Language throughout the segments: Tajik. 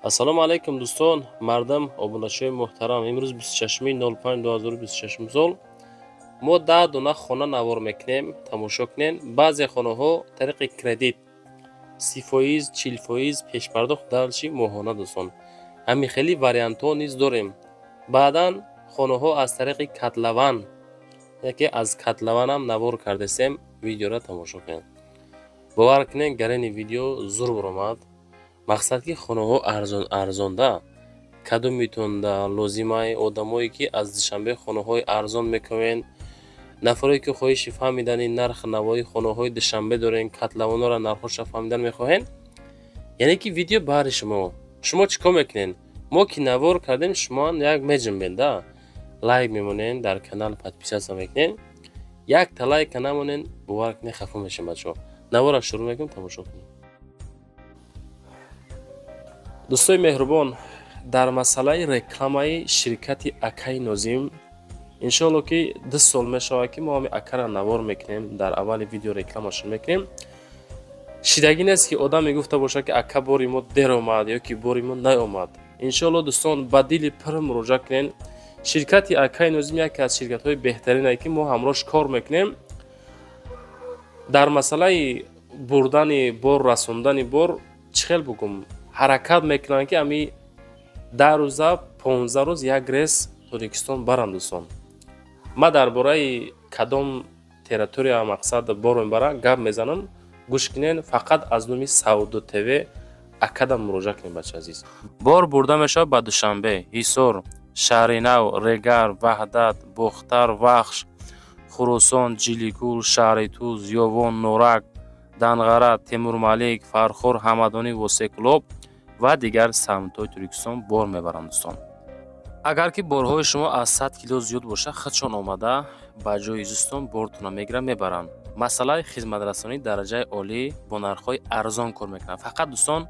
Ассалому алайкум, дӯстон, мардам, обуначиҳои муҳтарам. Имрӯз 26.05.2026 сол мо 10 дона хона навор мекунем, тамошо кунем. Баъзе хонаҳо тариқи кредит 30%, 40% пешпардохт, дальше моҳона, дӯстон. Ҳамин хели вариантҳо низ дорем. Баъдан хонаҳо аз тариқи котлован, яке аз котлованам навор кардесем, видеоро тамошо кунем. Бовар кунед, гарени видео зур баромад. Мақсад ки хонаҳо арзон арзонда. Кадомитонда лозимай, одамое ки аз Душанбе хонаҳои арзон мекунед, нафаре ки хоҳиши фаҳмидани нарх навои хонаҳои Душанбе дорен, котлованоро нархҳоша фаҳмидан мехоҳед, яъне ки видео баҳри шумо. Шумо чӣ кор мекунед? Мо ки навор кардем, шумо як меҷунбед, да лайк мемонед, дар канал подписаться мекунед. Якта лайка намонед, бовар кунед, хафа мешем, бачаҳо. Навора шурӯъ мекунем, тамошо кунед. Дӯстои меҳрубон, дар масъалаи рекламаи ширкати акаи Нозим, иншоалло ки 2 сол мешавад, ки мо ҳами акара навор мекунем, дар аввали видео рекламашон мекунем. Шидагӣ нест, ки одам мегуфта бошад, ки ака, бори мо дер омад ё ки бори мо наомад. Иншоалло, дӯстон, ба дили пур муроҷиат кунед. Ширкати акаи Нозим яке аз ширкатҳои беҳтарине, ки мо ҳамроҳш кор мекунем. Дар масъалаи бурдани бор, расондани бор, чӣ хел бугум, ҳаракат мекунанд, ки ами 10 рӯза, 15 рӯз як рейс Тоҷикистон баранд, дӯстон. Ман дар бораи кадом территория, мақсад, бор мебарам, гап мезанам, гӯш кунед. Фақат аз номи Савдо ТВ акадам муроҷиат кунед, бача азиз. Бор бурда мешавад ба Душанбе, Ҳисор, Шаҳринав, Регар, Ваҳдат, Бохтар, Вахш, Хуросон, Ҷиликул, шаҳри Туз, Ёвон, Норак, Данғара, Темурмалик, Фархор, Ҳамадонӣ, Восеъ, ва дигар самтҳои Тоҷикистон бор мебаранд, дӯстон. Агар ки борҳои шумо аз 100 кило зиёд бошад, худшон омада ба ҷои зистон бортонро мегиранд, мебаранд. Масъалаи хизматрасонии дараҷаи олӣ, бо нархҳои арзон кор мекунанд. Фақат, дӯстон,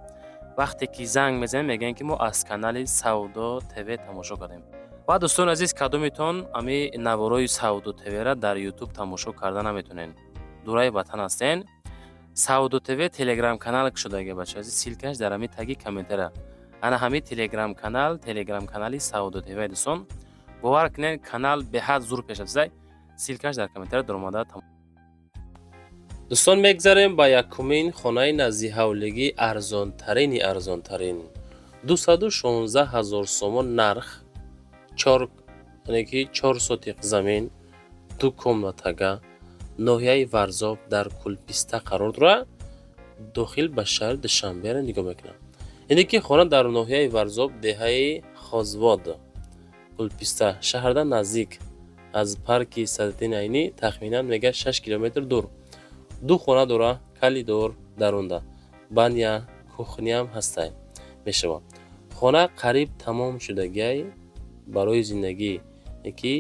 вақте ки занг мезанем, мегӯянд, ки мо аз канали Савдо ТВ тамошо кардем. Ва, дӯстони азиз, кадомитон ами наворои Савдо ТВра дар Ютуб тамошо карда наметонед, дураи ватан ҳастен, Савдо ТВ телеграм канал кушодаги, бача азиз, ссылка ш дар ҳами таги комментария. Ана ҳами телеграм канал, телеграм канали Савдо ТВ, дӯстон, бовар кунед, канал беҳад зур пеш рафтаи, ссылка ш дар комментария даромада. Дӯстон, мегзарем ба якумин хонаи наздиҳавлигӣ, арзонтарини арзонтарин, 216 000 сомон нарх, чор, яъне ки 4 сотих замин, ду комнатага, ноҳияи Варзоб, дар Кулписта қарор дорад, дохил ба шаҳри Душанберо нигоҳ мекунам. Яъне ки хона дар ноҳияи Варзоб, деҳаи Хозвод, Кулписта, шаҳрда наздик, аз парки Садриддин Айнӣ тахминан мега 6 километр дур. Ду хона дора, коридор, дарунда баня, кухня м ҳастай мешавад. Хона қариб тамом шудагиай, барои зиндагӣ ки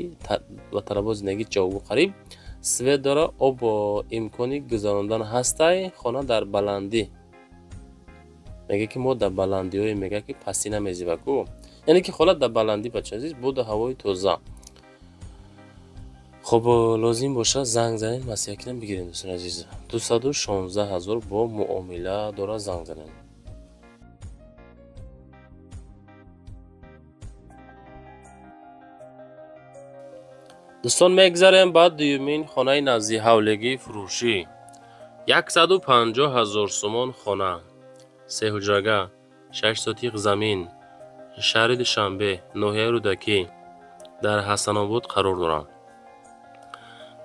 ба талаботи зиндагӣ ҷавобгӯ, қариб свет дора, об имкони гузарондан ҳастай. Хона дар баландӣ, мега ки мо дар баландиҳое, мега ки пастӣ намезиба ку, яъне ки хона дар баландӣ, бача азиз, боду ҳавои тоза. Хуб, лозим бошад, занг занед, маслиҳат кунем, бигирем, дӯстони азиз. 216 000 бо муомила дорад, занг занед. Дӯстон, мегзарем ба дуюмин хонаи наздиҳавлигии фурӯшӣ, 150 000 сомон хона, сеҳуҷрага, 6 сотих замин, шаҳри Душанбе, ноҳияи Рӯдакӣ, дар Ҳасанобод қарор дорад.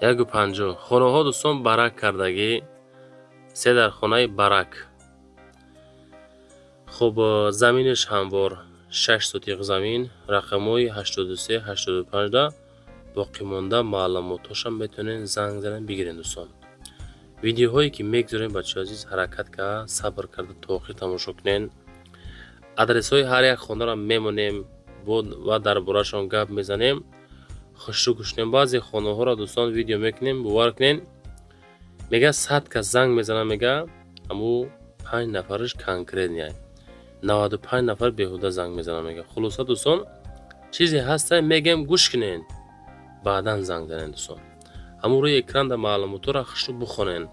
1,50 хонаҳо, дӯстон, барак кардагӣ, се дар хонаи барак. Хуб, заминаш ҳамвор, 6 сотих замин, рақамҳои 83, 85-да боқимонда маълумотҳошам метавонед занг занед, бигиред. Дӯстон, видеоҳое ки мегузорем, бачаҳои азиз, ҳаракат карда, сабр карда то охир тамошо кунед. Адресҳои ҳар як хонаро мемонем ва дар борашон гап мезанем. Хушрӯ гӯш кунем. Баъзе хонаҳоро, дӯстон, видео мекунем, бовар кунед, мега 100 кас занг мезанад, мега ҳаму панҷ нафараш конкретный, 95 нафар беҳуда занг мезанад, мега. Хулоса, дӯстон, чизе ҳаста, мегем, гӯш кунед, баъдан занг занед. Дӯстон, ҳамун рӯи экранда маълумотҳоро хушрӯ бихонед.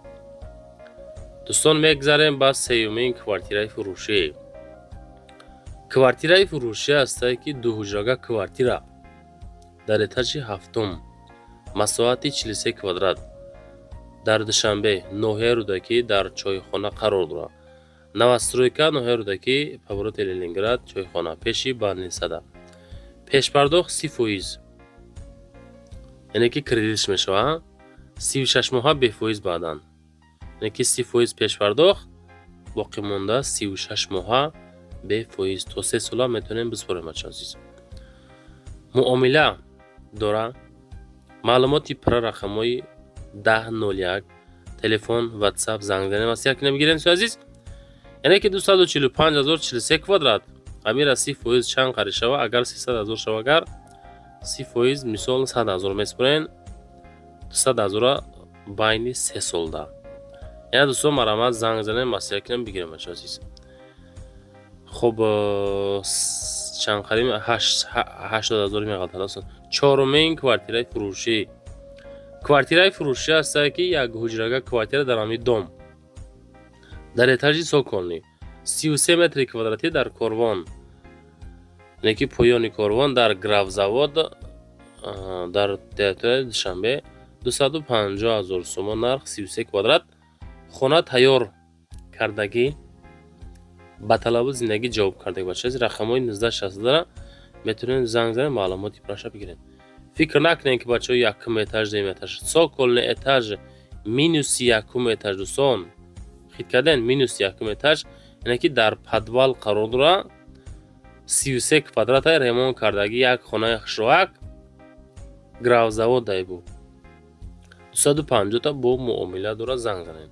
Дӯстон, мегзарем ба сеюмин квартираи фурӯшӣ. Квартираи фурӯшӣ ҳастае, ки дуҳуҷрага квартира дар этажи ҳафтум, масоҳати 43 квадрат, дар Душанбе, ноҳияи Рӯдакӣ, дар чойхона қарор дорад. Новостройка, ноҳияи Рӯдакӣ, повороти Ленинград, чойхона, пеши больницада. Пешпардохт 30%, яъне ки кредитш мешавад, 36 моҳа бефоиз баъдан. Яъне ки 30% пешпардохт, боқӣ монда 36 моҳа бефоиз, то 3 сола метавонем биспорем, бача азиз. Муомила дора. Маълумоти пурра рақамҳои 1001, телефон, Ватсап, занг занем, маслиҳат кунем, бигирем, дӯстои азиз. Яъне ки 245 0, 43 квадрат, амира 30% чанд қари шава? Агар 300 0 шава, агар 30%, мисол, 100 0 месупорен, 200 0-а байни 3 солда. Яъне, дӯстон, марҳамат, занг занем, маслиҳат кунем, бигирем, бача азиз. Хуб, чанд қариб 80 0 меғалтад. Чорумин квартираи фурӯшӣ. Квартираи фурӯшӣ ҳастае, ки як ҳуҷрага квартира дар ҳамин дом, дар этажи цокольный, 33 метри квадратӣ, дар Корвон, яъне ки поёни Корвон, дар Графзавод, дар территорияи Душанбе, 250 000 сомон нарх, 33 квадрат, хона тайёр кардагӣ, ба талаботи зиндагӣ ҷавоб кардагӣ. Бача, рақамҳои 1962 метавонед занг занед, маълумоти пурраша бигиред. Фикр накунед, ки, бачаҳо, якум этаж, дуюм этаж, цокольный этаж, минуси якум этаж. Дӯстон, хит кардем, минуси якум этаж, яъне ки дар подвал қарор дорад. 33 квадрата, ремонт кардагӣ, як хонаи хушроак, Графзавод дайбу, 250-та бо муомила дорад, занг занед.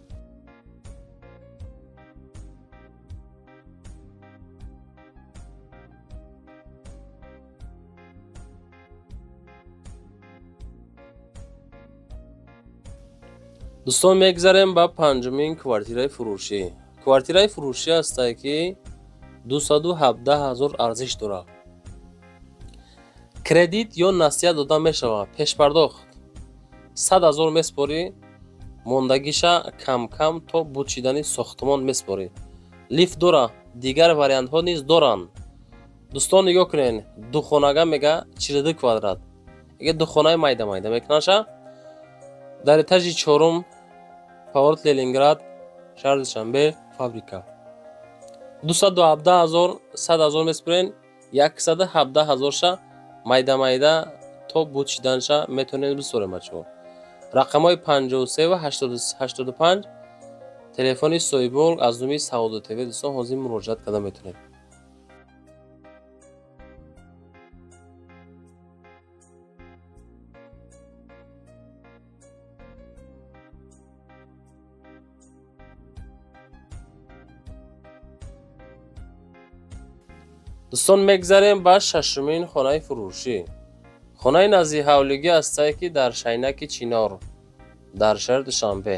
Дӯстон, мегзарем ба панҷумин квартираи фурӯшӣ. Квартираи фурӯшӣ ҳастае, ки 217 000 арзиш дорад. Кредит ё насия дода мешавад. Пешпардохт 100 000 месупорӣ, мондагиша кам-кам то буд шидани сохтмон месупорӣ. Лифт дора, дигар вариантҳо низ доранд. Дӯстон, нигоҳ кунед, духонага мега, 42 квадрат, эге духонаи майда майда мекунаша, дар этажи чорум, поворот Ленинград, шаҳри Душанбе, фабрика. 217 000, 100 000 месупорен, 117 000-ша майда майда то буд шиданша метавонед бисупорем, бачаҳо. Рақамҳои 53 ва 85 телефони соҳибмулк, аз номи Савдо ТВ, дӯстон, ҳозир муроҷиат карда метавонед. Дӯстон, мегзарем ба шашумин хонаи фурӯшӣ. Хонаи наздиҳавлигӣ ҳастае, ки дар Шайнаки Чинор, дар шаҳри Душанбе,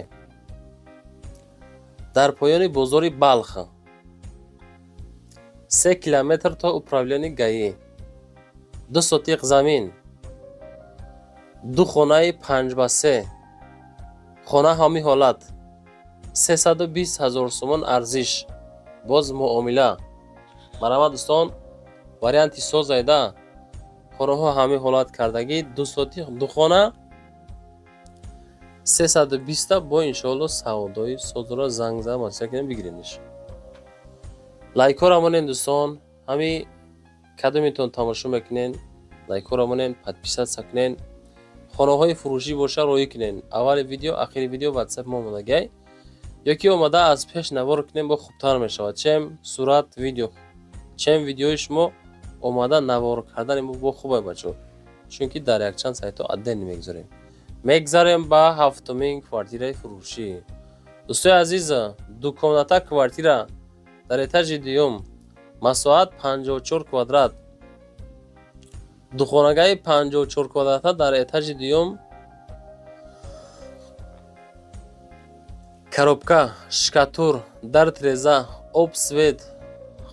дар поёни бозори Балх, 3 километр то управление ГАИ, 2 сотиқ замин, ду хонаи 5 ба 3, хона ҳамин ҳолат, 320 000 сомон арзиш, боз муомила. Марҳамат, дӯстон, варианти созайда, хонаҳо ҳамин ҳолат кардагӣ, 2 сотиқ, ду хона, 320-та, бо иншоалло савдои созро занг зада маслиҳат кунем, бигирениш. Лайкҳоро монед, дӯстон, ҳами кадомитон тамошо мекунен, лайкҳоро монед, подписаться кунен. Хонаҳои фурӯшӣ боша, роҳӣ кунен. Аввали видео, ахири видео Ватсап мо омодагиай, ё ки омада аз пеш навор кунем, бо хубтар мешавад, чем сурат, видео, чем видеои шумо омада навор кардани мо бо хубай, бачаҳо, чунки дар якчанд сайтҳо отдельно мегузорем. Мегзарем ба ҳафтумин квартираи фурӯшӣ. Дӯстои азиз, двухкомната квартира дар этажи дуюм, масоҳат 54 квадрат, духонагаи 54 квадрата дар этажи дуюм, коробка, штукатур, дар, треза, об, свет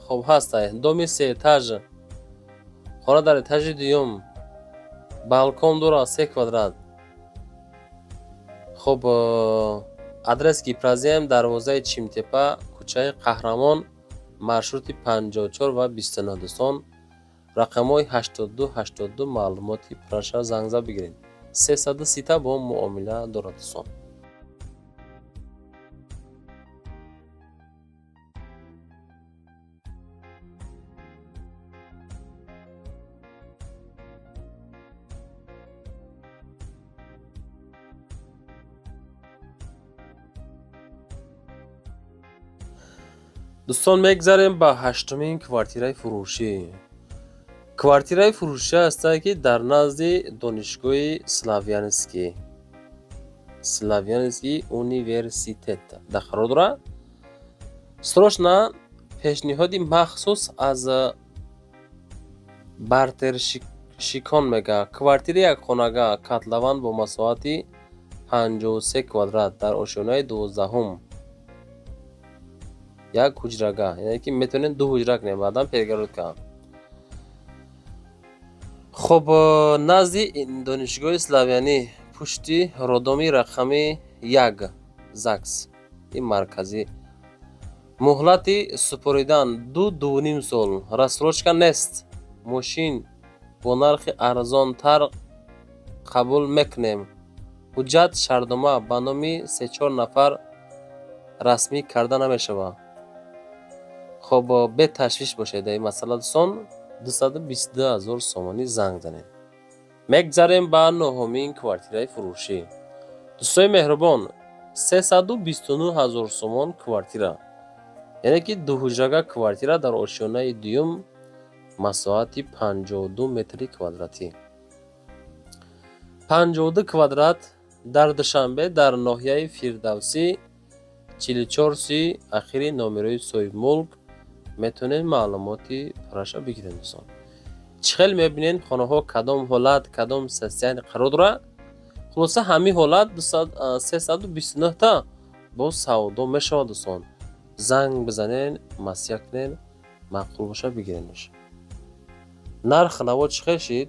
хоб ҳастай. Доми сеэтаж, хона дар этажи дуюм, балкон дорад, 3 квадрат. Хуб, адрес: Гипрозем, дарвозаи Чимтепа, кӯчаи Қаҳрамон. Маршрути 54 ва 29, дӯстон. Рақамҳои 82 82, маълумоти пурраша занг зад бигиред. 330-та бо муомила дорад, дӯстон. Дӯстон, мегзарем ба ҳаштумин квартираи фурӯшӣ. Квартираи фурӯшӣ ҳастае, ки дар назди донишгоҳи Славянский университет дар қарор дорад. Срочно пешниҳоди махсус аз бартершикон мега. Квартираи якхонага, котлован бо масоҳати 53 квадрат дар ошёнаи 12-ум, як ҳуҷрага, яъне ки метавонем ду ҳуҷра кунем, баъдан перегородка. Хоб, назди донишгоҳи Славянӣ, пушти роддоми рақами 1, ЗАГС и марказӣ. Муҳлати супоридан 2-2,5 сол, рассрочка нест. Мошин бо нархи арзонтар қабул мекунем. Ҳуҷҷат, шартнома ба номи се-чор нафар расмӣ карда намешавад. Хоб, беташвиш бошед дар ин масъала, дӯстон. 222 ҳазор сомонӣ занг занед. Мегзарем ба нуҳумин квартираи фурӯшӣ. Дӯстои меҳрубон, 329 ҳазор сомон квартира, яъне ки дуҳуҷрага квартира дар ошёнаи дуюм, масоҳати 52 метри квадратӣ, 52 квадрат, дар Душанбе, дар ноҳияи Фирдавсӣ, 44 си ахири номерои соҳибмулк. Метавонед маълумоти пурраша бигиред, дӯстон. Чӣ хел мебинед, хонаҳо кадом ҳолат, кадом состояние қарор дорад. Хулоса, ҳамин ҳолат 329-та боз савдо мешавад, дӯстон. Занг бизанед, маслиҳат кунед, маъқул бошад, бигиренаш. Нарх наво чӣ хел шид?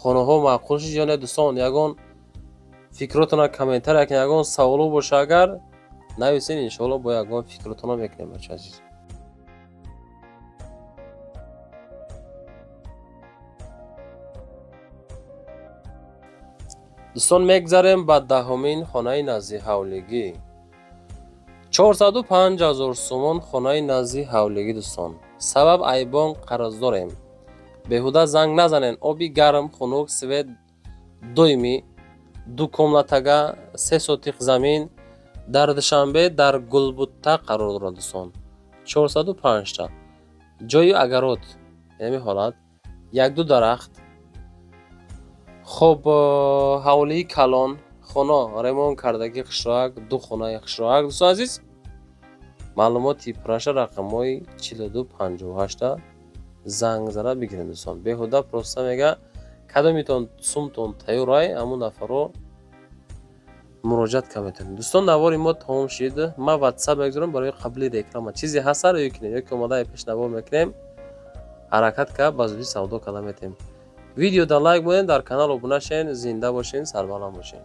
Хонаҳо маъқул шид ё не, дӯстон? Ягон фикротона комментария кунед, ягон саволо боша агар, нависед, иншоалло бо ягон фикротона мекунем, бача азиз. Дӯстон, мегзарем ба даҳумин хонаи назди ҳавлигӣ. 405 ҳазор сомон хонаи назди ҳавлигӣ, дӯстон. Сабаб айбон қарздорем. Беҳуда занг назанед. Оби гарм, хунук, свет доимӣ, ду комнатага, 3 сотих замин, дар Душанбе, дар Гулбутта қарор дорад, дӯстон. 405-та. Ҷои огород, яъне ҳолат, як-ду дарахт. Хоб, ҳавлии калон, хона ремонт кардагӣ, хушроак, ду хонаи хушроак, дӯстон азиз. Маълумоти пурраша рақамҳои 42 58-та занг зада бигиред, дӯстон. Беҳуда просто мега, кадомитон сумтон тайёрай, ҳамун нафарро муроҷиат карда метавонед. Дӯстон, навори мо тамом шид. Ман ватсап мегузорам барои қабули реклама. Чизе ҳаст ё ки не, ё ки омада пеш навор мекунем, ҳаракат кард, ба зудӣ савдо карда метавонем. Видеода лайк монед, дар канал обуна шавед, зинда бошед, сарбаланд бошед.